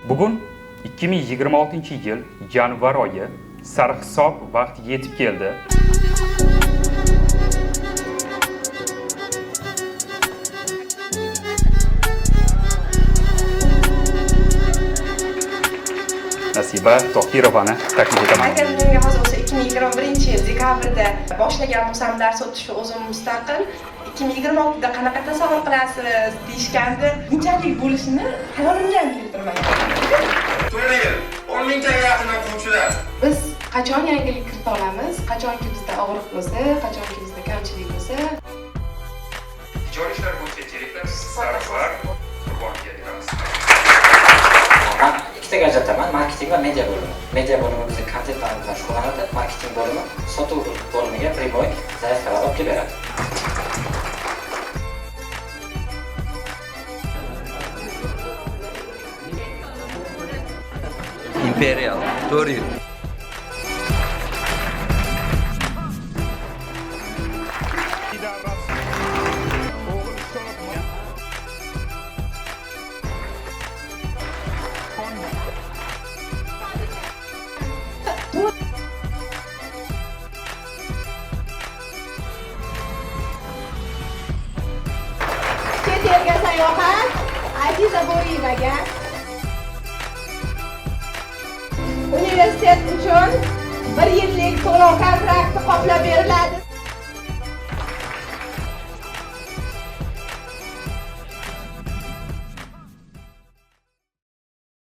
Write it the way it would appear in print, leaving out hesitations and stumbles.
Bugun 2026-yil yanvar oyi, sarhisob vaqt yetib keldi. Nasiba Tohirovani taklif etaman. Agar menga hozir o'sha 2021-yil dekabrda boshlagan bo'lsam dars o'tishni o'zim mustaqil, 2026da qanaqa tasavvur qilasiz deyishganda, bunchalik bo'lishini xayolimga ham keltirmagan. 4 yil, 10 mingtaga yaqin o'quvchilar. Biz qachon yangilik kirita olamiz? Qachonki bizda og'riq bo'lsa, qachonki bizda kamchilik bo'lsa. Tijoriy ishlar bo'yicha direktor Sarvar Qurbonga beramiz. Man ikkitaga ajrataman: marketing va media bo'limi. Media bo'limi bizga kontent bilan shug'ullanadi, marketing bo'limi sotuv bo'limiga прямой заявка lar olib kelib beradi. Imperial 4 yil. Chet elga sayohat Aziza Bo'riyevaga. Universitet uchun bir yillik to'lov kontrakti qoplab beriladi.